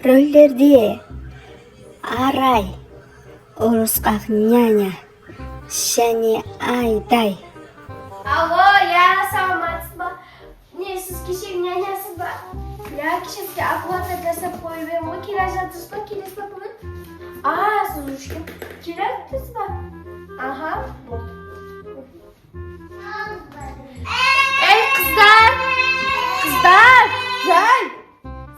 Рөлдерде Арай, ұрысқақ няня және Айдай. Алло, иә, саламатсыз ба? Не, сіз кешегі нянясыз ба? Иә, кеше сізге оплата жасап қойып едім ғой, келе жатырсыз ба, келесіз ба бүгін? А, сіз уже келе жатырсыз ба? Аха, болды. Ей, қыздар! Қыздар! Жан!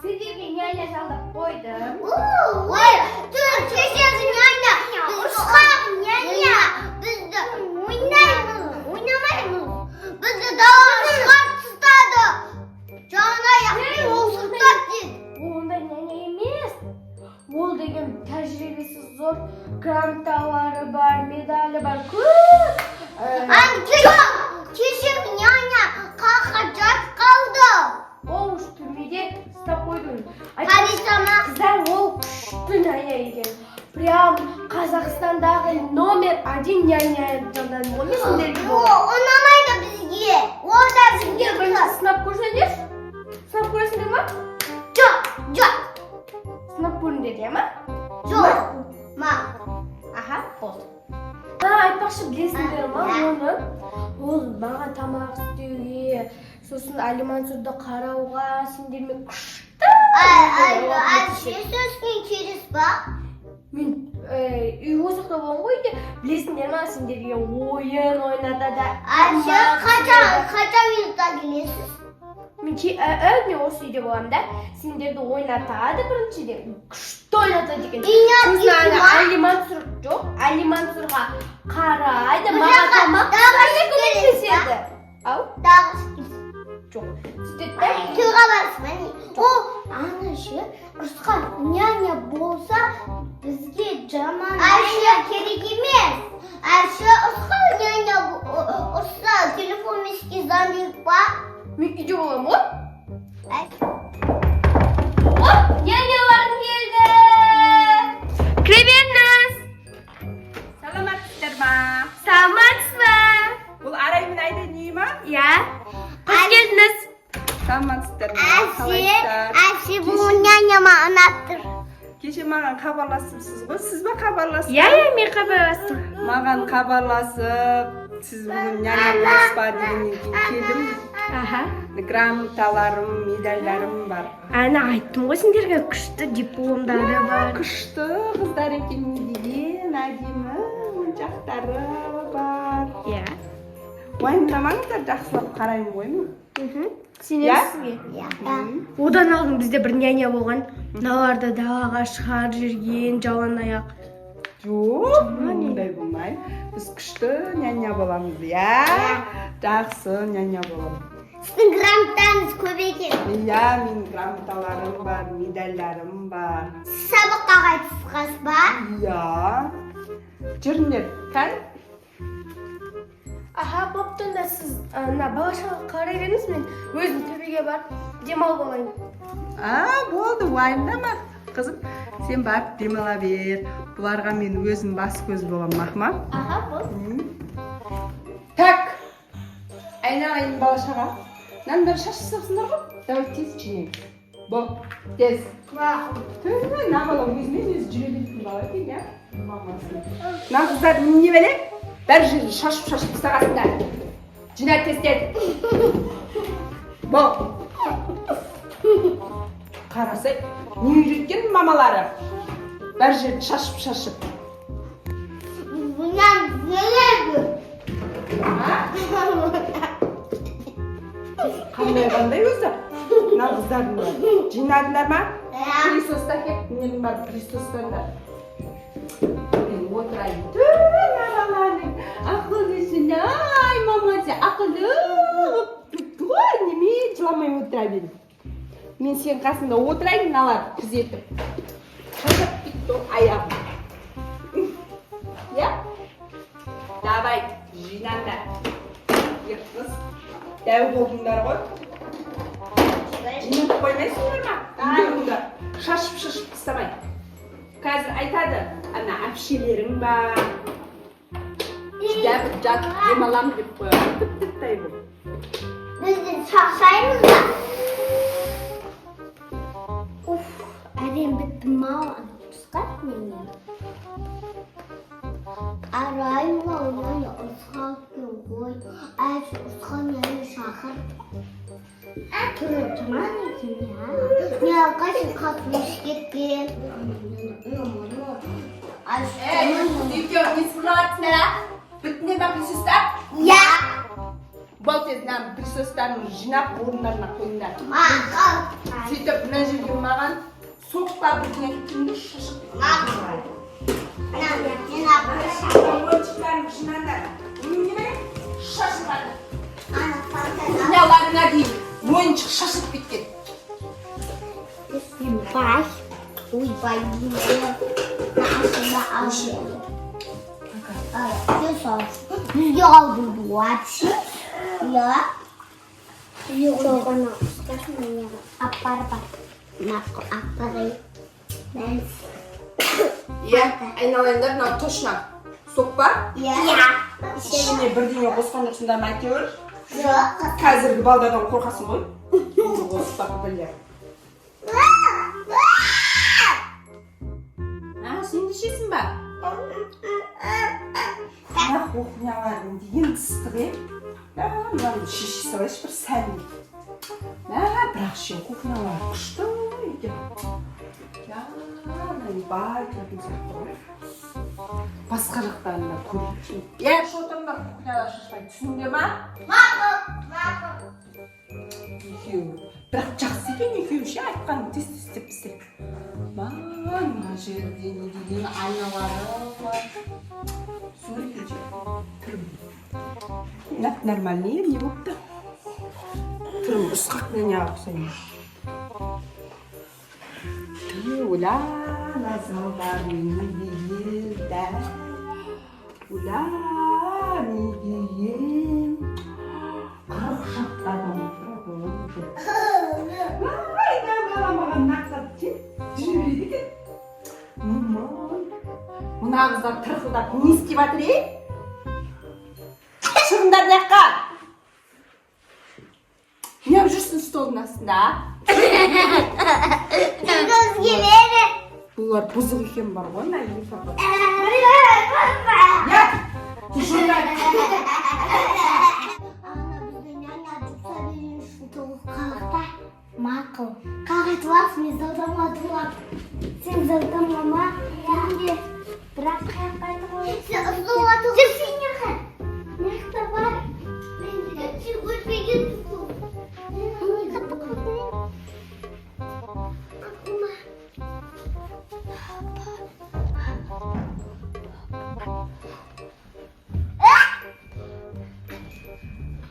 Сендерге няня жалдап қойдым. Ой, кешегі няня, ұрысқақ няня, бізді ойнаймыз, ойнамаймыз. Бізді далаға шығарып тастады. Жалаңаяқпен осыртады дейді. Ол ондай няня емес. Ол деген тәжірибесі зор, грамоталары бар, медалі бар, көп. Ан кешегі няня қақа жатып қалды. Ол уж түрмеде ұстап қойды. Полиция ма? Қыздар, ол күшті няня екен. Прям Қазақстандағы номер один няня жалдадым ғой мен сендерге. О, ұнамайды бізге. О да бізге. Сендер бірінші сынап көрсеңдерші. Сынап көресіңдер ма? Жоқ, жоқ, Сынап көріңдер, иә ма? Жоқ. Ма. Аха, болды. А, айтпақшы, білесіңдер ма оны? Ол маған тамақ істеуге, сосын Алимансурды қарауға сендермен күшті. Ай, сосын келесіз ба? Мен үй осы жақта болған ғой үйде. Білесіңдер ма, сендерге ойын ойнатады. Әже, қанша минутта келесіз? Мен мен осы үйде боламын да. Сендерді ойнатады біріншіден. Күшті ойнатады екен. Жинап Сосын ана ма? Алимансур, жоқ, Алимансурға қарайды, Бір маған жаққа тамақ тағы пісіруге келесіз ба? көмектеседі. Ау, Тағы келесіз. Жоқ. Сөйтеді да. Тойға барасыз ба, не? О, ана ше, ұрысқақ няня болса, бізге жаман няня керек емес. Әше, ұрысқақ няня ұрысса, телефонмен звондайық па? Мен үйде боламын ғой. Әй. О, няняларым келді. Кіре беріңіз. Саламатсыздар ма? Саламатсыз ба? Бұл Арай мен Айдайдың үйі ма? Иә. Қош келдіңіз. Саламатсыздар ма? Әше, Қалайсыздар? әше, бұл няня маған ұнап тұр. Кеше маған хабарласыпсыз ғой, сіз ба хабарласып? Иә, мен хабарластым. Маған хабарласып, сіз бүгін няня боласыз ба дегеннен кейін келдім. Грамоталарым, медальдарым бар. Әне, айттым ғой сендерге, күшті дипломдары бар. Күшті қыздар екен, не деген әдемі моншақтары бар. Иә. Уайымдамаңыздар, жақсылап қараймын ғой мен. Сенемін Иә? сізге. Иә. Одан алдын бізде бір няня болған. Мыналарды далаға шығарып жүрген жалаң аяқ. Жоқ, ондай болмайды. Біз күшті няня боламыз, иә? Жақсы няня боламыз. Сіздің грамотаңыз көп екен. Иә, менің грамоталарым бар, медальдарым бар. Сіз сабаққа қайтысқансыз ба? Иә. Жүріңдер, кән. Аха, бопты онда, сіз ана бала шағаға қарай беріңіз, мен өзім төбеге барып демалып алайын. А, болды, уайымдама. Қызым, сен барып демала бер. Бұларға мен өзім бас көз боламын, мақма. Аха, болды. Так. Айналайын бала шаға. Мынаның бәрі шаш тастапсыңдар ғой. Давай тез жинаймыз. Бол, тез. Түү, мына бала өзімен өзі жүре беретін бала екен, иә? Мамасы. Мына қыздар не бәле? Бәр жерді шашып шашып тастағансыңдар. Жина тез тез. Бол. Қарасай, не үйреткен мамалары? Бәр жерді шашып шашып. Бұнан нелер? А? Қандай қандай өзі? Мына қыздардың бәрі. Жинадыңдар ма? Иә. Пылесосты әкел, менің бар пылесостан. Мен отырайын. Түү, мына баланың ақылдысын, ай, мамасы ақылды болып тұрыпты ғой, неме жыламай отыра бер. Мен сенің қасыңда отырайын, мыналарды күзетіп. Шаршап кетті ғой аяғым. Иә? Давай, жинаңдар. Екі қыз дәу болдыңдар ғой. Жинап қоймайсыңдар ма? Үйлеріңді шашып шашып тастамай. Қазір айтады, ана әпшелерің бар. Жатып жатып демаламын деп қояды. Тіп тіптай бұл. Біз де шаршаймыз ба? Уф. Әрең бітті ма ана ұрысқақ няня. Арай, мынау няня ұрысқақ екен ғой. Әш, ұрысқақ няня шақыр. Түрі жаман екен, иә. Не, қашан қасып кеткен. Ей, екеуің не сыпырып, а? Біттіңдер ма пылесостар? Иә. Бол, тез мына пылесостарын жинап, орындарына қойыңдар. Мақұл. Сөйтіп, мына жерге маған сок па, бірдеңе әкеліп шашып. Мақұл. Мен апаршам. Ойыншықтарыңды жинаңдар. Не керек? Шашылады. Ана фонтан. Мыналарыңа дейін ойыншық шашылып кеткен. Ойбай. Ойбай. Ашылды, ашылды. Бізге қалдырды вообще. Иә. Жоқ, ана ұрысқақ няняға апарып Мақұл, апарайын. Мен. Иә, айналайындар, мынау точно сок па? Иә. Ішіне бірдеңе қосқан жоқсыңдар ма әйтеуір? Жоқ. Қазіргі балдардан қорқасың ғой. Қоспақ біле. А, сен де ішесің ба? Мына кухняларың деген ыстық, е. Мә, мынаны шеше салайыншы бір сәл. Мә, бірақ ше, кухнялары күшті екен. Я, мына бай тұратын сияқты ғой. Басқа жақтарын да көрейікші. Е, отырыңдар кухняда шашпай, түсіндіңдер ма? Мақұл. Мақұл. Екеуі бірақ жақсы екен, екеуі ше, айтқанын тез тез істеп тастайды. Мә, мына жерде не деген айналары бар? Зор екен ше түрім. Нап нормальный, не болыпты? Түрім ұрысқақ няняға ұқсаймын. Ту, ола, мына залдар не деген да? Ола, не деген? 40 шақты адам отырады ғой. Ай, мына бала маған нақтап жүре береді екен. Маман, мына қыздар тырқылдап не істеп жатыр, ей? Шығыңдар мына жаққа! Неғып жүрсің столдың астында, а? Көзге бері. Бұлар бұзық екен бар ғой, мына екі апа. Иә, шығыңдар! Ана бізді няня жұмса деген үшін тоғыз қалақта. Мақұл. Қағайтып аласың, мен залдамға тулап. Сен залдамға ма? Мен де. Бірақ қаяққа айтып қой. Сен столға ту. Жүр, сен жаққа. Мына жақта бар. Мен сен көрмеген стол. Мен қатты қорқамын. Ақылма.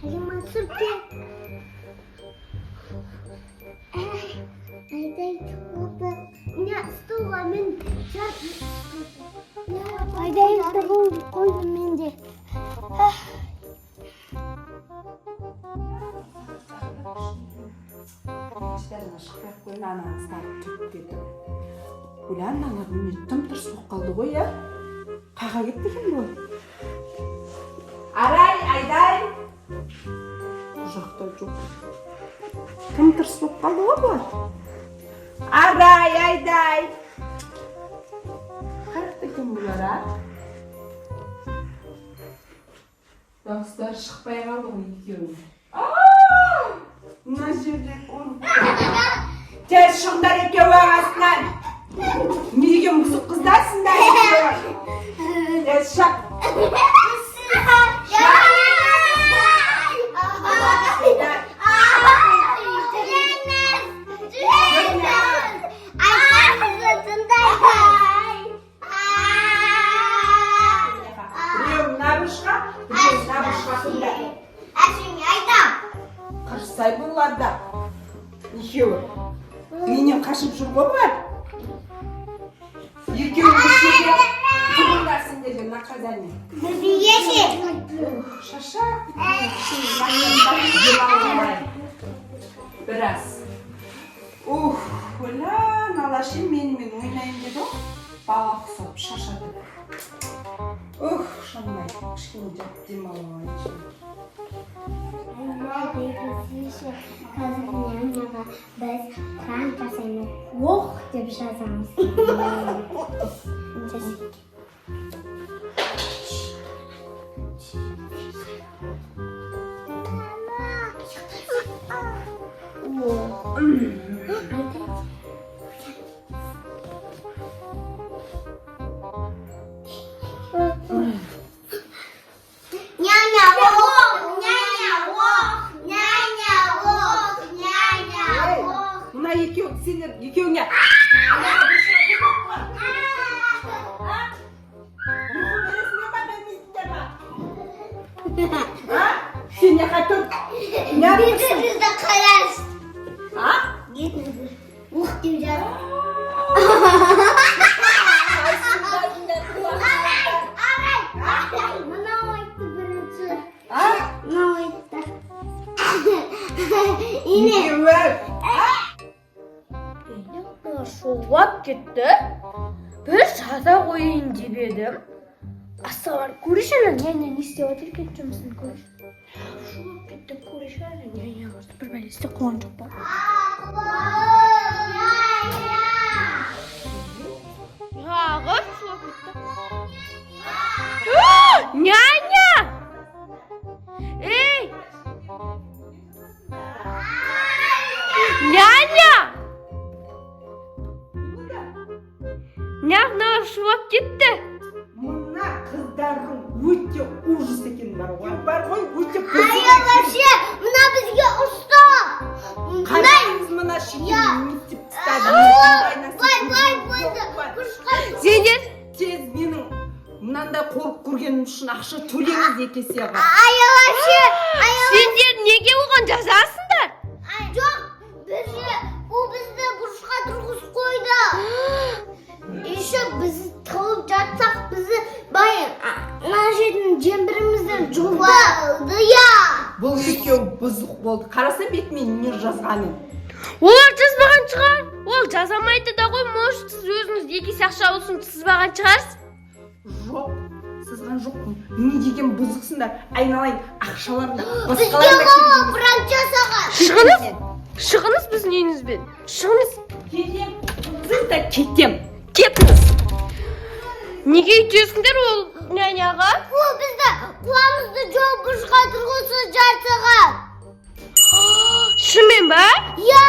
Алима, сүрке. Айдай туылды. Мына столға мен жат. Айдай тұрғын қойдым мен де. Іштеріне шықпай ақ қояйын, ана тағы түріп кетіп. Оля, мыналар немене, тым тырыс болып қалды ғой, иә? Қайға кетті екен бұл? Арай, Айдай, бұл жақта жоқ. Тым тырыс болып қалды ғой бұлар. Арай, Айдай, қай жақта екен бұлар, а? Дауыстары шықпай қалды ғой екеуінің. Мына жерде. Тез шығыңдар екеуі астынан! Не деген бұзық қыздарсыңдар екеуі? Тез шық! Шық! Біреу мына бұрышқа, біреу мына бұрышқа тұрыңдар. Қырсай бұлар да. Екеуі менен қашып жүр ғой бұлар. Екеуі осы жерге тұрыңдар сендер де, наказание. Шаршап кеттім, біраз. Ух, оля, мыналар ше, менімен ойнайын деді ғой бала ұқсап, шаршады. Ух, шамай, кішкене жатып демалып алайыншы. Қазір няняға біз пранк жасаймыз. Ох деп жазамыз. Жасайық. О. Айтайын. Няня ох, няня ох, няня ох, няня Ей, ох. мына екеуің, сендер екеуіңе ұйқы бересіңдер ма, бермейсіңдер ма? А? Сен не қайтып неғып тұрсың? Бетіңізді қараңыз. А? Бетіңізді ух деп жазып. Ағай, ағай, Мынау айтты бірінші. А? Мынау айтты. Ине. Екеуі. Шулап кетті. Бір жаза қояйын деп едім. Астыға барып көрейінші, ана няня не істеп жатыр екен, жұмысын көрейінші. Шулап кетті, көрейінші, ана няня бір бәле істеп қойған жоқ па? Няня. Неғып шулап кетті? Няня! Ей! Няня! Неғып мыналар шулап кетті? Мына қыздардың өте ужас екен бар ғой, бар ғой, өте бұзық Ай, екен. вообще, мына бізге ұрысты. Қараңыз, мына шетел мектеп тастады. Былай, былай болды. Бұрышқа Сендер Тез менің мынандай қорып көргенім үшін ақша төлеңіз екі есеға. Ай, вообще, ай, Сендер неге оған жазасыңдар? жоқ, бізге, ол бізді бұрышқа тұрғызып қойды. Еще біз тығылып жатсақ, бізді бай мына жерден жембірімізден жұлды. Иә. Бұл екеуі бұзық болды. Қараса, бетіме не жазғанын. Олар жазбаған шығар. Ол жазамайды да ғой, может, сіз өзіңіз екі есе ақша болсын сызбаған шығарсыз. Жоқ, сызған жоқпын. Не деген бұзықсыңдар, айналайын, ақшаларың да Бізге басқаларың да ғой керек емес. Пранк жасаған. Шығыңыз. Шығыңыз біздің үйіңізбен. Шығыңыз. Кетем да кетем. Кетіңіз. Неге өйтесіңдер ол няняға? Ол бізді құлағымызды жауып бұрышқа тұрғызып жасаған. Шынымен ба? Иә.